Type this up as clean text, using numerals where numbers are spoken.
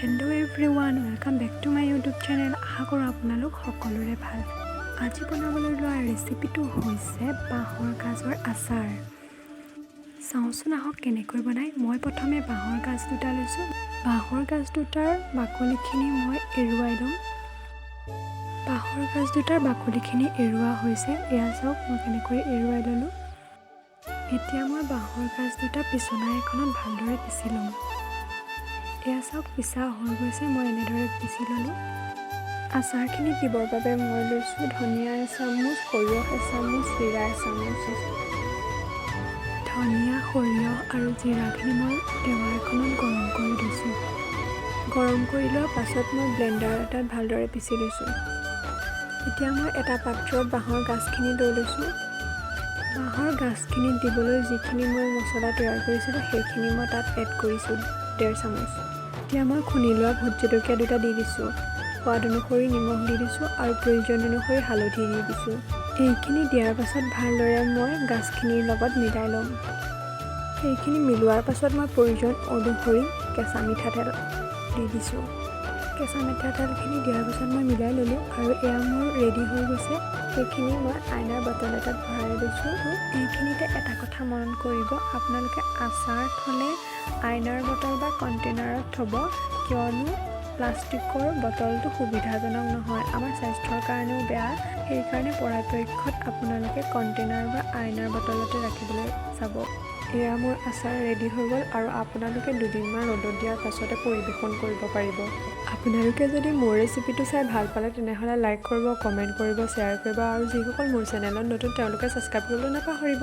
Hello everyone, welcome back to my YouTube channel. আশা কৰোঁ আপোনালোক সকলোৰে ভাল। আজি বনাবলৈ লোৱা ৰেচিপিটো হৈছে বাঁহৰ গাজৰ আচাৰ। চাওঁচোন আহক কেনেকৈ বনায়। মই প্ৰথমে বাঁহৰ গাজ দুটা লৈছোঁ। বাঁহৰ গাজ দুটাৰ বাকলিখিনি মই এৰুৱাই ল'ম। বাঁহৰ গাজ দুটাৰ বাকলিখিনি এৰুওৱা হৈছে। এয়া চাওক, মই কেনেকৈ এৰুৱাই ল'লোঁ। এতিয়া মই বাঁহৰ গাজ দুটা পিচনা এখনত ভালদৰে পিচি ল'ম। এয়া চাওক, পিচা হৈ গৈছে। মই এনেদৰে পিচি ল'লোঁ। আচাৰখিনি দিবৰ বাবে মই লৈছোঁ ধনিয়া এচামুচ, সৰিয়হ এচামুচ, জিৰা এচামুচ। ধনিয়া, সৰিয়হ আৰু জিৰাখিনি মই টেৱা এখনত গৰম কৰি লৈছোঁ। গৰম কৰি লোৱাৰ পাছত মই ব্লেণ্ডাৰ এটাত ভালদৰে পিচি লৈছোঁ। এতিয়া মই এটা পাত্ৰত বাঁহৰ গাজখিনি লৈ লৈছোঁ। বাঁহৰ গাজখিনি দিবলৈ যিখিনি মই মছলা তৈয়াৰ কৰিছিলোঁ, সেইখিনি মই তাত এড কৰিছোঁ 1.5 চামুচ। এতিয়া মই খুন্দি লোৱা ভোট জলকীয়া দুটা দি দিছোঁ। সোৱাদ অনুসৰি নিমখ দি দিছোঁ আৰু প্ৰয়োজন অনুসৰি হালধি দি দিছোঁ। এইখিনি দিয়াৰ পাছত ভালদৰে মই গাজখিনিৰ লগত মিলাই ল'ম। সেইখিনি মিলোৱাৰ পাছত মই প্ৰয়োজন অনুসৰি কেঁচা মিঠাতেল দি দিছোঁ। কেঁচা মিঠাতেলখিনি দিয়াৰ পাছত মই মিলাই ল'লোঁ আৰু এয়া মোৰ ৰেডি হৈ গৈছে। সেইখিনি মই আইনাৰ বটল এটাত ভৰাই লৈছোঁ। এইখিনিতে এটা কথা মনত কৰিব, আপোনালোকে আচাৰ থ'লে আইনাৰ বটল বা কণ্টেইনাৰত থ'ব। কিয়নো প্লাষ্টিকৰ বটলটো সুবিধাজনক নহয়, আমাৰ স্বাস্থ্যৰ কাৰণেও বেয়া। সেইকাৰণে পৰাপক্ষত আপোনালোকে কণ্টেইনাৰ বা আইনাৰ বটলতে ৰাখিবলৈ চাব। এয়া মোৰ আচাৰ ৰেডি হৈ গ'ল আৰু আপোনালোকে দুদিনমান ৰ'দত দিয়াৰ পাছতে পৰিৱেশন কৰিব পাৰিব। আপোনালোকে যদি মোৰ ৰেচিপিটো চাই ভাল পালে, তেনেহ'লে লাইক কৰিব, কমেণ্ট কৰিব, শ্বেয়াৰ কৰিব আৰু যিসকল মোৰ চেনেলত নতুন, তেওঁলোকে ছাবস্ক্ৰাইব কৰিবলৈ নাপাহৰিব।